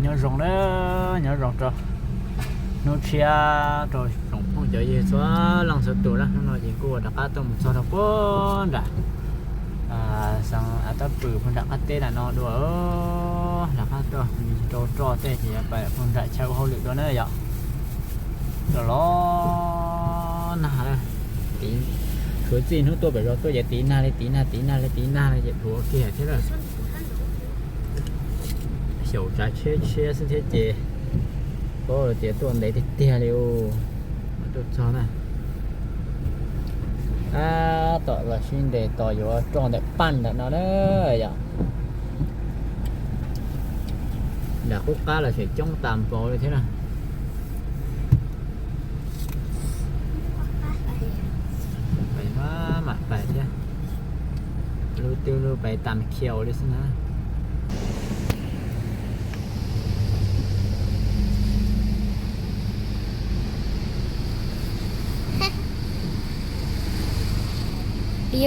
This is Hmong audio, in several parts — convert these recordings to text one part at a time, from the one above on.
Nyob zoo na, nyob zoo rau hnub tshiab rau tsoom phooj cov ywg txhua leej txhua tus na. Hnub no ces kuj rov qab tuaj mus txog rau puag nram xeev Av Tab Pwm puag nram qab teb nram no dua. Rov qab tuaj rau roj tej ces pais puag nram chaw ua hauj lwm dua na yom. Los los nag lawm, suav txij hnub tuaj pem zos tuaj ces tiv nag li tiv nag tiv nag li tiv nag li ces dhuav kiag thiab lawm. Xyaum tsav tsheb tshiab xwb thiab ces paub tias tuaj ntev tiag tiag li. Tuaj txog na, tab tom los sib nres tos yuav roj ntawm paj ntawm no na yom. Nram qub qab los tseem coob tas npaum li thiab na. Pais maj mam pais thiab, lub twb lub pais tas khiaus li xwb na.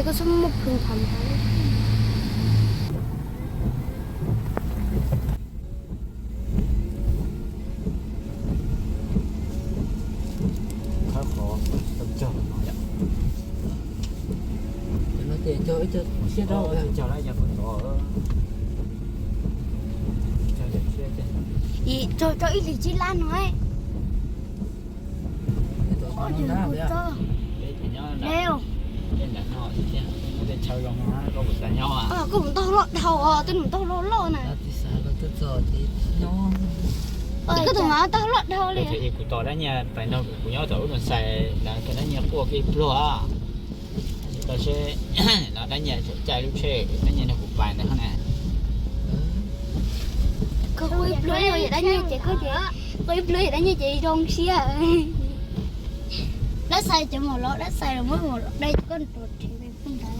Koj txhob muaj plhu tham hov. Ib txog rau ib hlis tsib lab no. Koj mus ntaug loj dhau, twb mus ntaug loj loj na. Koj tus mas ntaug loj dhau li. Kuv tos dab nyiag pais nrog kuv nyob tom lub nus xais na, dab nyiag quaj kiag ib pluag. Tau seb no dab nyiag tseem caij lub tsheb dab nyiag nrog kuv pais ntawd na. Koj quaj ib pluag yog dab nyiag ces koj ces, quaj ib pluag yog dab nyiag ces zoo siab. Dab xais cov maum lov, dab xais los muab maum lov dai koj tus rhiv pheej ntawd.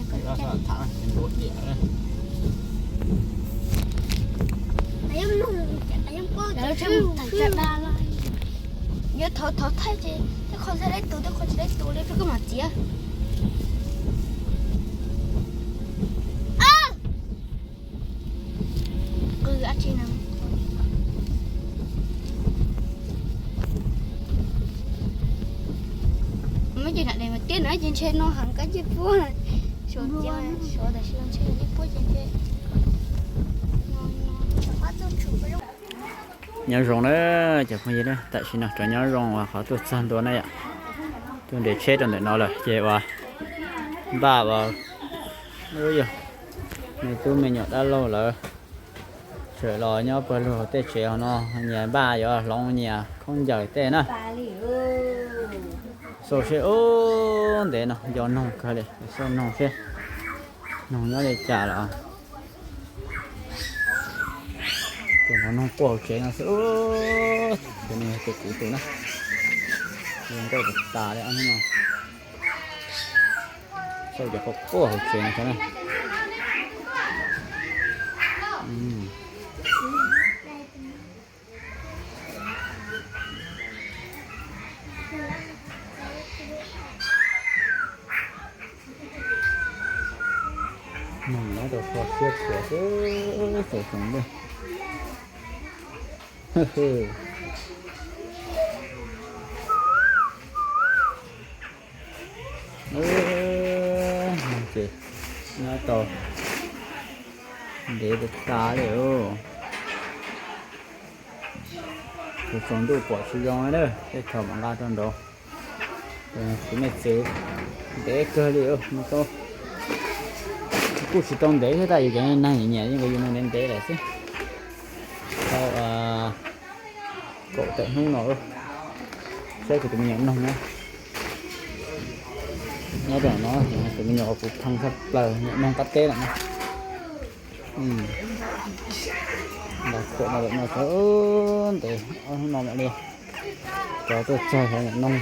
Yuav thov thov thaij ces tej qho thaij deb tus, tej qho tsis deb tus li rau koj mam txiav. Qw ab tsi no. Muab ces nram des mas tiab na ces ntshe no heev kab ncej puab. Suav tiab, suav tam sim no ntshe ncej puab ces ntshe. Nyob zoo na cov phooj ywg, tam sim no rov nyob zoo uas qhov tuaj txog ntua na yom. Tuaj nres tsheb rau ntawm no lawm ces uas npaj uas yog me tub me nyuam dab laug lawv tseem los nyob pawg lug tej tsev hauv no, nyias npaj yuav hloov nyias khaub ncaws tej na. Xauj seb ub ntev no nco noog kawg li, xauj noog seb noog nyob li cas lawm. Tus no noog quaj hauv tsev no xwb. Tus no yog tus kuv tus na, zoo nkauj tas tas li ob hnub no. Xauj cov quaj quaj hauv tsev no xwb na. Noog nyob rau kho siab khuav xwb, xav xyoo ntej. Ces nyob tau ntev tas tas li os. Tus tsaus ntuj pom tsis zoo na, tej thaum mam nqa rau nraud. Tus me txwv ntev kawg li, kuj tsis tau ntev thiab tab yus cov neeg nyiam nyiam yeej ua yus noog ntev ntev lawm xwb. Tau kaum tawm hnub no, saib kuv tus me nyuam noog na. Nyob rau no, tus me nyuam uas kuv pheej tshaj plaws, nyuam noog qab teb lawm na. Nqa khuam no lawm no txog ntev ob hnub no mam li rov tuaj txog nyuam noog.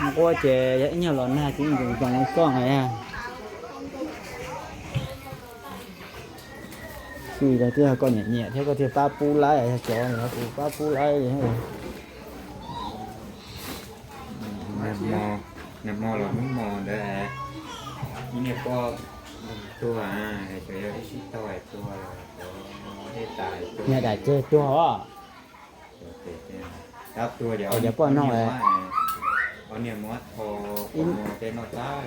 Nquab ces yog ib nyuag los nag ces yeej zoo zoo li koj na. Xij los twb yog koj nyiam nyiam thiab koj thiaj pab pub laib, yog cov ntawd kuv pab pub laib li. Nag hmo, nag hmo los hnub hmo ntawd, ib niag poj tuag, xyov yog ib sib tog tuag los xyov dej tas tuag. Niag dam ceg tuag os. Tab tuag ces cov poj noog, ob niag muab tho, tej noj tag.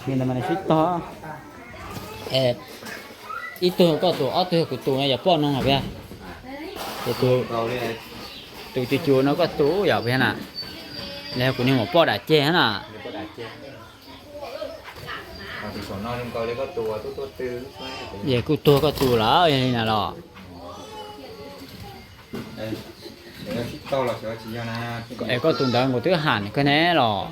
Niag ntawd mas nws sib tog. Ib tug koj tus, ob tug kuv tus no yog poj noog os. Ces tus, tus cus cus no koj tus yog na. Los yog kuv niag muam poj dam ceg na. Ces kuj tuag koj tus lawm yog li na los. Es koj tus ntawd nkaus twb ham kawg ne los.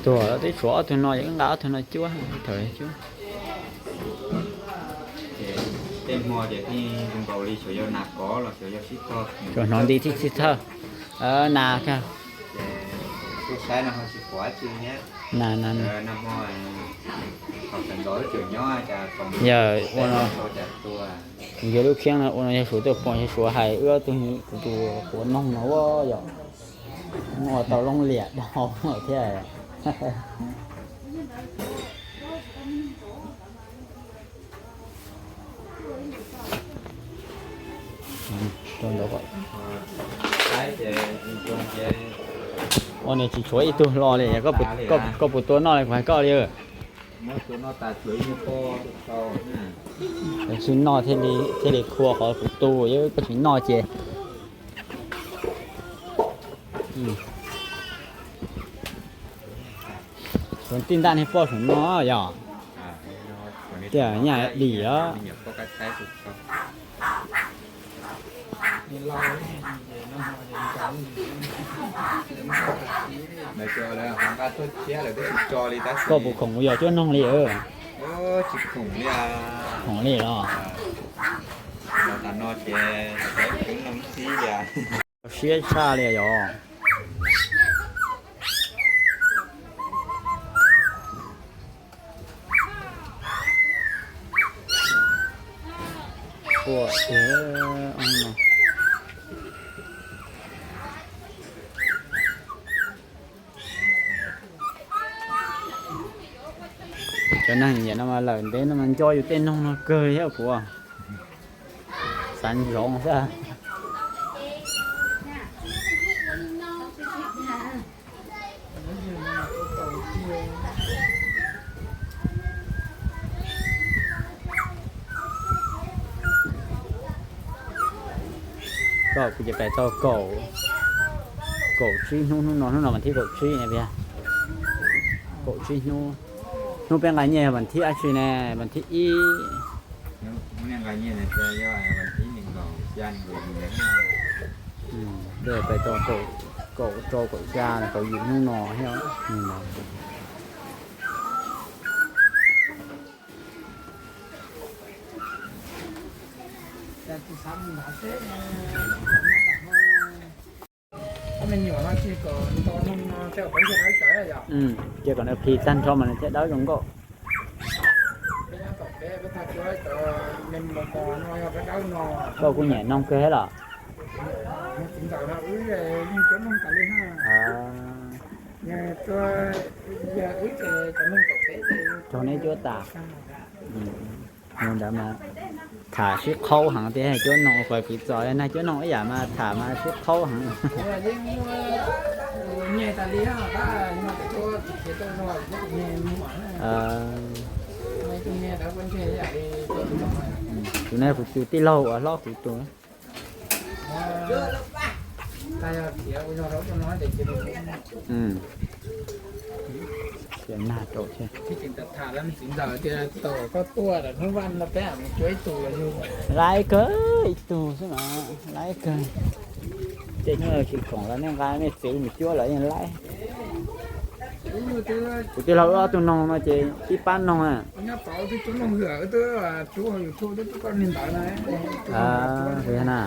Tuag twb tshuav ob tug no, nqa ob tug no cuab thaum cuab. Tej hmo ces tij nkaus li xyov yog nas kov los xyov yog sib tog. Tsuas hnov nti tib txhij thawj. Nas kawg. Tuaj saib no ho tsis pom dab tsi thiab. Nas, nas, nas. Yog ua no, kuv yog lub khiab no ua no yog Suav tuaj pom, yog Suav hais wb ob tug, kuv tus quav noog no ua yog ua tau loob liam dhau thiab. Ua no tsis tshuav ib tug hlo li, koj puas tua noj li kuv hais koj li. Koj tsis noj thiaj li qhua qhov kuv tu, koj tsis noj ces. Suav tij ntaj niag poj suav no yog. Tiag nyaj dim os. Koj puas khoom yog cuab noog li? Khoom li los. Siab tshaj li yog. Cov neeg nyiam no mas lawm ntev no mas nco yus tej noog no kawg thiab puas? Xav ntsoov xwb. Koj kuv ces pais tau kaum, kaum tsib hnub, hnub no, hnub no vas thib kaum tsib ne tiag. Kaum tsib hnub. Hnub peb nqa nyiaj yog vas thib dab tsi ne? Vas thib ib. Peb pais tau kaum rau kaum xya kaum yim hnub no thiab. Ces kom nws phis tag nrho mas nws thiaj dawb zoo nkauj. Koj kuj nyiam noog kawg thiab los? Raug neb cuab tas. Li ntawd mas tham sib qhaub heev tiag, cuab noog ua kuv piv txoj nag cuab noog ib yam mas tham mas sib qhaub heev. Tus no kuv tus tij laug uas hlob kuv tus. Nag rau thiab. Laib kawg ib tug xwb mas laib kawg. Tej hnub tsis khoom los nej nqa nej txiv mus cuab lawm yeej laib. Kuv tij laug wb ob tug noog no ces tib pab noog na. Li na,